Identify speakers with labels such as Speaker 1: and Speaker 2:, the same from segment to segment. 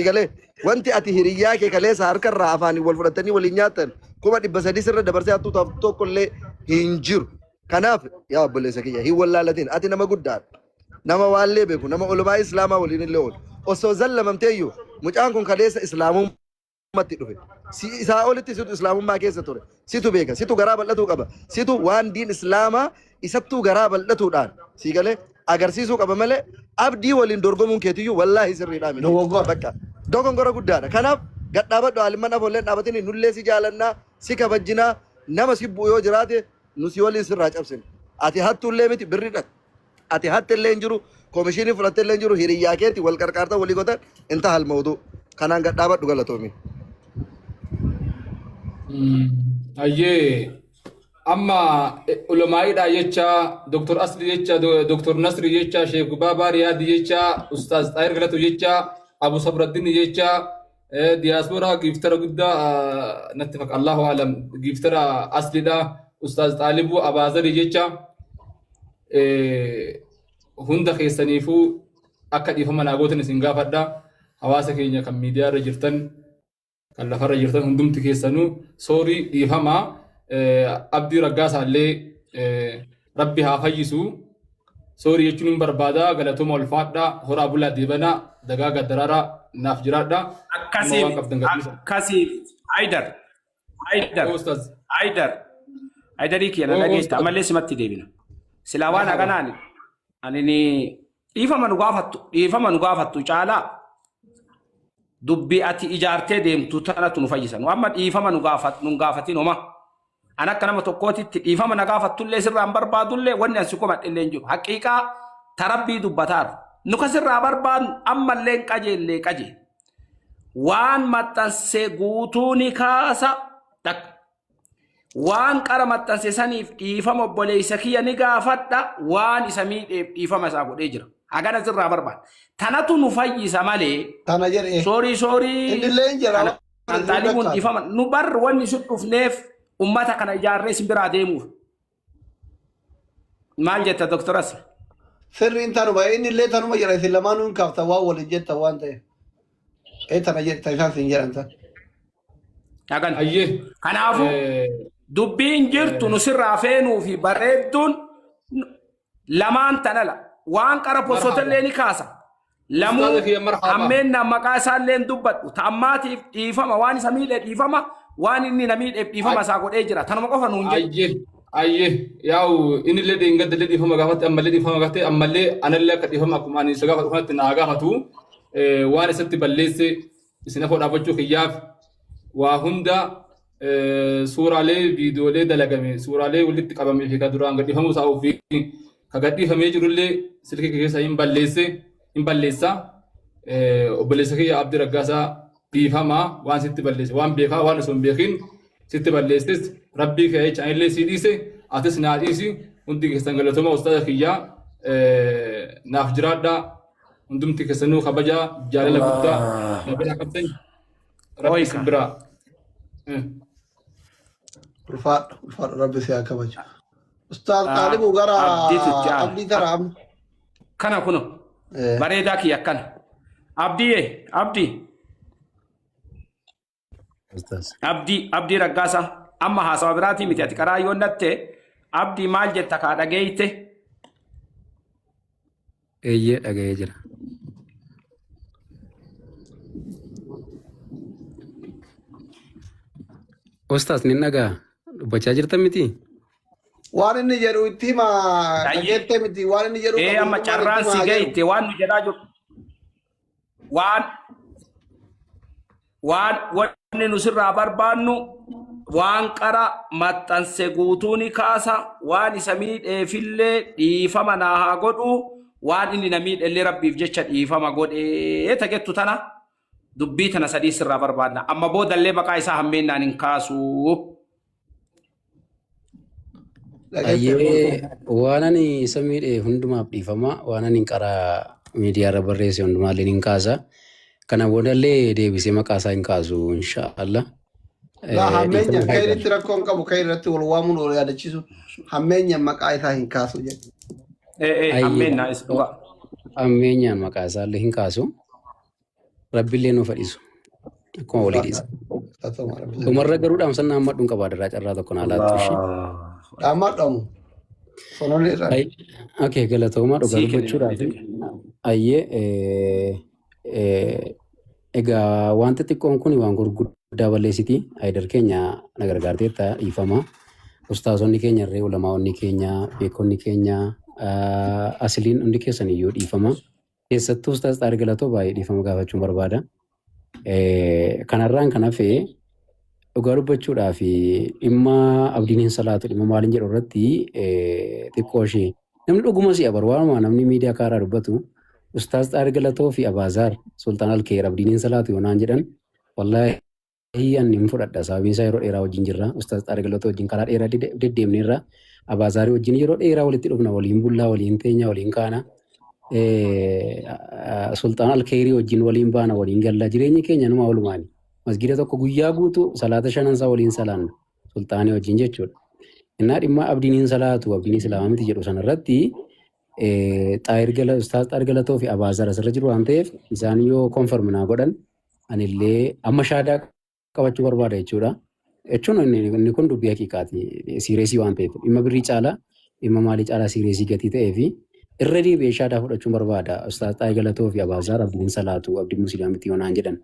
Speaker 1: Galee wanti ati hiriyyaa kee kaleessa harkarraa afaaniin wal fudhatanii waliin nyaattan 300,000 sirra dabarsee hattuu taaf tokko illee hin jiru. Kanaaf yaa obboleessa kiyya hin wallaalatin ati nama guddaadha. Nama waallee beeku nama ulamaa islaamaa waliin illee oolu. Osoo zallamamteeyyuu mucaan kun kaleessa islaamummaa islaamummaatti dhufe. Si isaa olitti situ islaamummaa keessa ture. Situ beeka. Situ garaa bal'atuu qaba. Situ waan diin islaamaa isattuu garaa bal'atuudhaan sii galee agarsiisuu qaba malee abdii waliin dorgomuun keetiyyuu wallaahi sirriidhaa miti.
Speaker 2: Dogoggora.
Speaker 1: Bakka dogongora guddaadha. Kanaaf gadhaabadhu alimman afoolleen dhaabatini nullee si jaalannaa si kabajjinaa nama si bu'u yoo jiraate nu si waliin sirraa cabsina. Ati hattuullee miti birriidha. Ati hatte illee hin jiru, komishinii fudhatte illee hin jiru, hiriyyaa keeti wal qarqaarta walii gootan intahal mawduu. Kanaan gad dhaabadhu galatoomi.
Speaker 3: Hayyee amma ulamaa'iidhaa jecha Dr. Asli jecha Dr. Nasri jecha Sheekh Baabaa Riyaadi jecha Ustaaz Xaahir Galatu jecha Abu Sabraddin jecha diyaaspooraa giiftara guddaa natti fakkaata Allahu alam giiftara Aslidha Ustaaz Xaalibuu Abaazari jecha Hunda keessaniifuu akka dhiifama naa gootan isin gaafadha. Hawaasa keenya kan miidiyaa irra jirtan, kan lafarra jirtan hundumti keessanuu soorii dhiifama. Abdii Raggaasaa illee rabbi haa fayyisu. Soorii jechuun hin barbaada. Galatooma ulfaadha. Horaa bulaa deebanaa. Dagaagaa daraaraa naaf jiraadha. Amma
Speaker 4: Akkasii
Speaker 3: waan qabdan gadhiisa.
Speaker 4: akkasii Haydar Haydar
Speaker 3: Oo ustaaz.
Speaker 4: Haydar Haydarii kiyya na
Speaker 3: Oo
Speaker 4: dhageetta
Speaker 3: ustaaz.
Speaker 4: ammallee simatti deebina. Silaa waan
Speaker 3: Marhaba.
Speaker 4: akkanaan ani ni dhiifama nu gaafattu dhiifama nu gaafattu caalaa dubbii ati ijaartee deemtu tanatu nu fayyisa. Nu amma dhiifama nu gaafat nu hin gaafatin homa. An akka nama tokkootitti dhiifama na gaafattullee sirraa hin barbaadullee wanni an si komadhe illee hin jiru. Haqiiqaa tarabbii dubbataaru. Nu ka sirraa barbaadnu ammallee hin qajeellee qajeele. Waan maxxanse guutuu ni kaasa. Takka. Waan qara maxxanse saniif dhiifama obboleessa kiyya ni gaafadha. Waan isa miidheef dhiifama isaa godhee jira. Hagana sirraa barbaada. Tanatu nu fayyisa malee.
Speaker 2: Tana jedhe.
Speaker 4: Soorii soorii.
Speaker 2: Inni illee hin jedha.
Speaker 4: Ana xaalibuun dhiifama. Nu bar wanni isin dhufneef ummata kana ijaarree isin biraa deemuuf. Maal jetta doktoras?
Speaker 2: Sirriin tanuma inni illee tanuma jedha isin lamaanuu hin kaaftan waan waliin jettan waan ta'eef. Ee tana jetta isaan sin jedhan tan.
Speaker 4: Hagan.
Speaker 3: Ayyee.
Speaker 4: Kanaafuu dubbiin jirtu nu sirraa feenuu fi bareedduun lamaan tanala. Waan qara possotallee ni kaasa. Lamuu
Speaker 3: Ustaaza kiyya marhaabaa.
Speaker 4: hammeenna maqaa isaallee hin dubbadhu. Ta ammaatiif dhiifama waan isa miidhe dhiifama waan inni na miidheef dhiifama isaa godhee jira. Tanuma qofa nuun jedhu.
Speaker 3: Ayyee ayyee yaa'u inni illee dheengadda illee dhiifama gaafate ammallee dhiifama gaafate ammallee anallee akka dhiifama akkuma ani isa gaafatu kanatti naa gaafatu waan isatti balleesse isin afoo dhaabbachuu kiyyaaf waa hunda suuraalee viidiyoolee dalagame suuraalee walitti qabamee fi ka duraan gadhiifamuu isaa ofii ka gadhiifamee jirullee silkii kee keessa hin balleesse hin balleessa obboleessa kiyya Abdii Raggaasaa dhiifama waan sitti balleesse waan beekaa waan osoo hin beekin sitti balleesses rabbii kee jecha anillee sii dhiise atis naa dhiisi hundi keessan galatooma ustaaza kiyyaa naaf jiraadhaa hundumti keessanuu kabajaa jaalala guddaa na biraa qabdan rabbi isin
Speaker 4: Ooyika.
Speaker 3: biraa.
Speaker 2: Ulfaadhu ulfaadhu rabbi si haa kabaju. Ustaaz Xaalibuu gara
Speaker 4: Abdiitu itti aana.
Speaker 2: abdii tara amma.
Speaker 4: Kana kuno bareedaa kiyya akkana. Abdiyyee abdii
Speaker 5: Ustaaz.
Speaker 4: abdii abdii raggaasaa amma haasawa biraatii miti ati karaa yoo natte abdii maal jetta kaa dhageeyte
Speaker 5: Eeyyee dhaga'ee jira. Ustaaz ni dhaga'a. Dubbachaa jirtan miti?
Speaker 2: Waan inni jedhu itti hima
Speaker 4: Ayyee.
Speaker 2: dhageettee miti waan inni jedhu
Speaker 4: Ee
Speaker 2: qabu
Speaker 4: amma
Speaker 2: hundumaan itti
Speaker 4: carraan
Speaker 2: hima
Speaker 4: si
Speaker 2: haa jedhu.
Speaker 4: geeyte waan nu jedhaa jiru waan waan wanni nu sirraa barbaannu waan qara maxxanse guutuu ni kaasa waan isa miidheefillee dhiifama naa haa godhu waan inni na miidhellee rabbiif jecha dhiifama godhee tagettu tana dubbii tana sadii sirraa barbaadna amma boodallee maqaa isaa hammeennaan hin kaasu.
Speaker 5: Ayyee waan ani isa miidhe hundumaaf dhiifama. Waan ani karaa miidiyaa irra barreesse hundumaallee hin kaasa. Kana boodallee deebisee maqaa isaa hin kaasu inshaallah.
Speaker 2: Laa hammeenya
Speaker 5: Dhiifama
Speaker 2: kan
Speaker 5: haa
Speaker 2: irratti rakkoo hin qabu kan irratti wal waamuun wal yaadachiisu hammeenya maqaa isaa hin kaasu jedhe.
Speaker 4: Ee
Speaker 5: Ayyee
Speaker 4: hammeennaa is dhugaa.
Speaker 5: hammeenyaan maqaa isaallee hin kaasu. Rabbiillee nuuf fadhiisu. Akkuma walii dhiisa. Dhumarra garuu dhaamsan naammadhuun qabaa darraa carraa tokko naa laattu ishee.
Speaker 2: Dhaammadhamu. Sonoonni irraa.
Speaker 5: Okay, galatoomaa dhugaa
Speaker 4: Sii kenna
Speaker 5: dubbachuudhaaf. Ayyee egaa wanti xiqqoon kun waan gurguddaa balleessiti. Ayidar keenya na gargaarteetta dhiifama. Ustaazonni keenya irree ulamaa'onni keenya beekonni keenya asiliin hundi keessan iyyuu dhiifama. Keessattuu Ustaaz Xaari Galatoo baay'ee dhiifama gaafachuun barbaada. Kanarraan kan hafe dhugaa dubbachuudhaaf dhimma abdiin hin salaatu dhimma maaliin jedhu irratti xiqqoo ishee namni dhuguma si'a bar waanuma namni miidiyaa kaaraa dubbatu Ustaaz Xaari Galatoo fi Abaazaar Sultaan Alkeer abdiin hin salaatu yoo naan jedhan wallaahi ani hin fudhadha. Sababiin isaa yeroo dheeraa wajjin jirra. Ustaaz Xaari Galatoo wajjin karaa dheeraa deddeemneerra. Abaazaarii wajjin yeroo dheeraa walitti dhufna waliin bullaa waliin teenya waliin kaana. Sultaan Alkeerii wajjin waliin baana waliin galla jireenyi keenya numa walumaani. Masgiida tokko guyyaa guutuu salaata shanansaa waliin salaanna sultaanii wajjin jechuudha. Innaa dhimma abdiin hin salaatu abdiin islaamaa miti jedhu sanarratti Ustaaz Xaayir Galatoo fi Abaazar asirra jiru waan ta'eef isaan yoo konfirm naa godhan anillee amma shaadaa qabachuu barbaada jechuudha. Jechuun inni kun dubbii haqiiqaati. Siireesii waan ta'eef dhimma birrii caalaa dhimma maalii caalaa siireesii gatii ta'ee fi irra deebi'ee shaadaa fudhachuun barbaada. Ustaaz Xaayir Galatoo fi Abaazaar abdiin salaatu abdiin musliimaa miti yoo naan jedhan.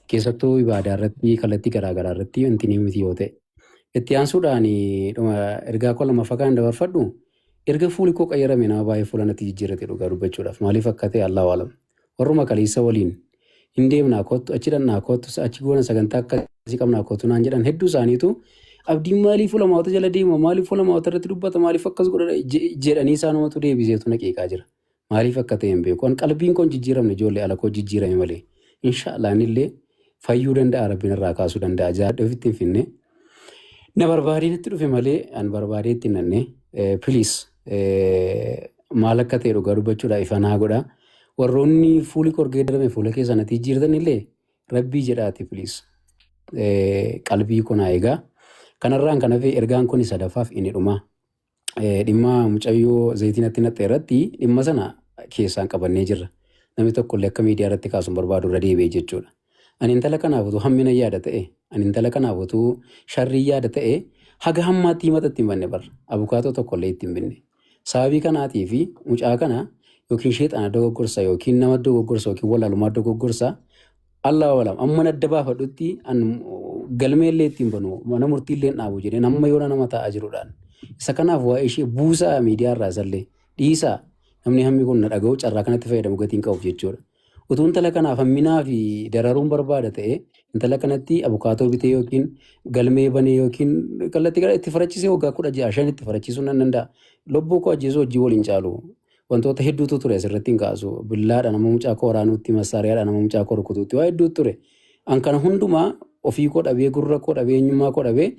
Speaker 5: Keessattuu ibaadaa irratti kallattii garaagaraa irratti wanti ni miti yoo ta'e. Itti aansuudhaan dhuma ergaa koo lammaffaa kan dabarfadhu erga fuuli koo qayyarame nama baay'ee fuula natti jijjiirrate dhugaa dubbachuudhaaf maaliif akka ta'e Allahu alam. Warruma kaleessa waliin hin deemnaa kottu achi dhannaa kottu achi goona sagantaa akkasii qabnaa kottu naan jedhan hedduu isaaniitu abdiin maaliif ulamaawota jala deema maaliif ulamaawota irratti dubbata maaliif akkas godha jedhanii isaanumatu deebiseetu na qeeqaa jira. Maaliif akka ta'e hin beeku. An qalbiin koo hin jijjiiramne ijoollee ala koo jijjiirame malee. Inshaallah anillee fayyuu danda'a rabbiin irraa kaasuu danda'a. Jaadhe ofitti hin finne. Na barbaadee natti dhufe malee an barbaadee itti hin nanne. Please maal akka ta'e dhugaa dubbachuudha ifa naa godha. Warroonni fuuli koo geeddarame fuula keessa natti jijjiirtan illee rabbii jedhaati please. Qalbii koo naa eegaa. Kanarraan kan hafe ergaan kun sadaffaaf inni dhuma. Dhimma mucayyoo zayitii natti naqxe irratti dhimma sana keessaan qabannee jirra. Namni tokko illee akka miidiyaa irratti kaasuun barbaadu irra deebi'e jechuudha. Ani intala kanaaf utuu hammina yaada ta'e, ani intala kanaaf utuu sharrii yaada ta'e, haga hammaatti himata itti hin banne barra. Abukaatoo tokko illee itti hin binne. Sababii kanaatii fi mucaa kana yookiin sheexana dogoggorsa yookiin nama dogoggorsa yookiin wallaalumaa dogoggorsa Allahu alam amman adda baafadhutti an galmeellee ittiin banu mana murtiillee hin dhaabu jedheen amma yoona nama taa'aa jiruudhaan. Isa kanaaf waa'ee ishee buusaa miidiyaa irraa isallee dhiisaa namni hammi kun na dhaga'u carraa kanatti fayyadamu gatiin qabuuf jechuudha. Utuu intala kanaaf hamminaa fi dararuun barbaada ta'e intala kanatti abukaatoo bitee yookiin galmee banee yookiin kallattii gara itti farachisee waggaa 16 5 itti farachiisuu nan danda'a. Lubbuu koo ajjeesuu hojii waliin caalu. Wantoota hedduutu ture asirratti hin kaasu. Billaadhaan nama mucaa koo waraanuutti, massaariyaadhaan nama mucaa koo rukutuutti waa hedduutu ture. An kana hundumaa ofii koo dhabee, gurra koo dhabee, eenyummaa koo dhabee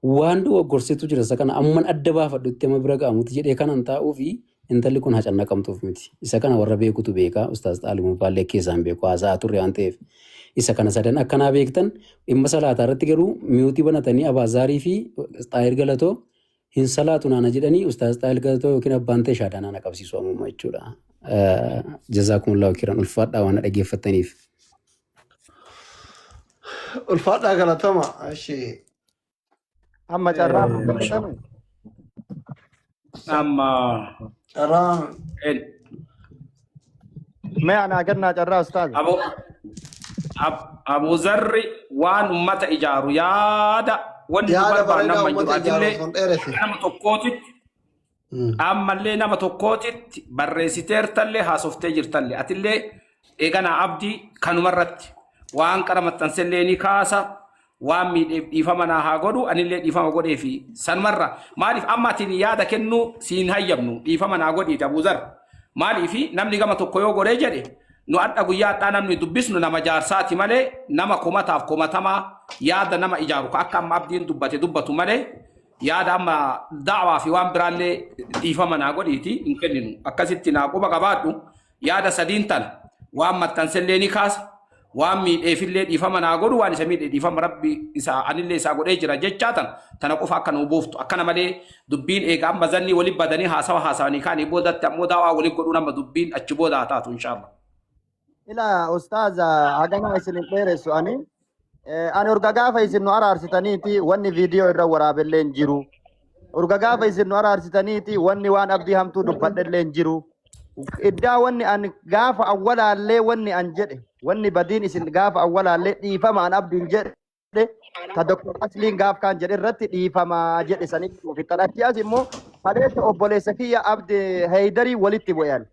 Speaker 5: waan dogoggorsetu jira isa kana amman adda baafadhutti amma bira ga'amutti jedhee kanan taa'uu fi intalli kun hacannaqamtuuf miti. Isa kana warra beekutu beeka. Ustaaz Xaalimuu Baallee keessaan beeku haasa'aa turre waan ta'eef. Isa kana sadan akkanaa beektan dhimma salaataa irratti garuu miyuutii banatanii Abaazaarii fi Xaayir Galatoo hin salaatu naana jedhanii Ustaaz Xaayil Galatoo yookiin abbaan ta'e shaadaa naana qabsiisu ammuma jechuudha. Jazaakumullahu kiran ulfaadhaa waan na dhaggeeffattaniif.
Speaker 2: Ulfaadhaa galatama. Ishee.
Speaker 6: Amma carraa fayyadame.
Speaker 4: Amma
Speaker 2: Carraan
Speaker 6: Mee anaa kennaa carraa ustaaz.
Speaker 4: Abu Abu Zarri waan ummata ijaaru yaada wanni nu
Speaker 2: yaada
Speaker 4: barbaannu
Speaker 2: bareedaa
Speaker 4: amma hin jiru.
Speaker 2: uummata ijaaru
Speaker 4: Atillee
Speaker 2: osoo hin dheeresse.
Speaker 4: nama tokkootitti ammallee nama tokkootitti barreessiteertallee haasoftee jirtallee atillee eeganaa abdii kanumarratti waan qara maxxansellee ni kaasa waan miidheef dhiifama naa haa godhu anillee dhiifama godhee fi sanumarra maaliif amma atiin yaada kennuu siin hayyamnu dhiifama naa godhiiti Abuuzar maaliif namni gama tokko yoo godhee jedhe nu adha guyyaa adhaa namni dubbisnu nama jaarsaati malee nama komataaf komatamaa yaada nama ijaaru ka akka amma abdiin dubbate dubbatu malee yaada amma da'waa fi waan biraallee dhiifama naa godhiiti hin kenninu akkasitti naa quba qabaadhu yaada sadiin tana waan maxxansellee ni kaasa waan miidheefillee dhiifama naa godhu waan isa miidhe dhiifama rabbi isa anillee isaa godhee jira jechaa tana tana qofa akka nuu buuftu akkana malee dubbiin eega amma zannii wali badanii haasawa haasawanii kaanii boodatti ammoo daawaa wali godhuun amma dubbiin achi booda haa taatu inshaallah.
Speaker 6: Ila ustaaza hagana isin hin dheeressu ani. Ani urga gaafa isin nu araarsitaniiti wanni viidiyoo irra waraabellee hin jiru. Urga gaafa isin nu araarsitaniiti wanni waan abdii hamtuu dubbadhellee hin jiru. Iddaa wanni an gaafa awwalaallee wanni an jedhe wanni badiin isin gaafa awwalaallee dhiifama an abdiin jedhe ta Dr. Asliin gaaf kaan jedhe irratti dhiifama jedhe sanitti nuuf ittan. Achi as immoo kaleessa obboleessa kiyya abdi Heeydarii walitti bu'an.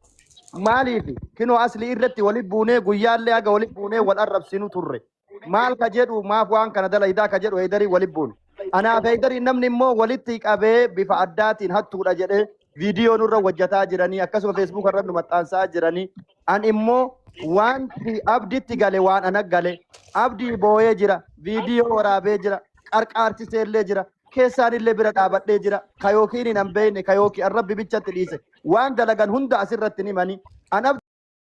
Speaker 6: Maaliif kinoo aslii irratti walitti buunee guyyaallee haga walitti buunee wal arrabsinu turre. Maal ka jedhu maaf waan kana dalaydaa ka jedhu Heeydarii walitti buune. Anaaf Heeydarii namni immoo walitti qabee bifa addaatiin hattuudha jedhee viidiyoo nurra hojjetaa jiranii akkasuma feesbuuka irra nu maxxansaa jiranii. An immoo wanti abditti gale waan ana gale abdii booyee jira viidiyoo waraabee jira qarqaarchisee illee jira keessaan illee bira dhaabadhee jira ka yookiin hin beekne ka yookiin an rabbi bichatti dhiise waan dalagan hunda asirratti ni himanii. An abdii.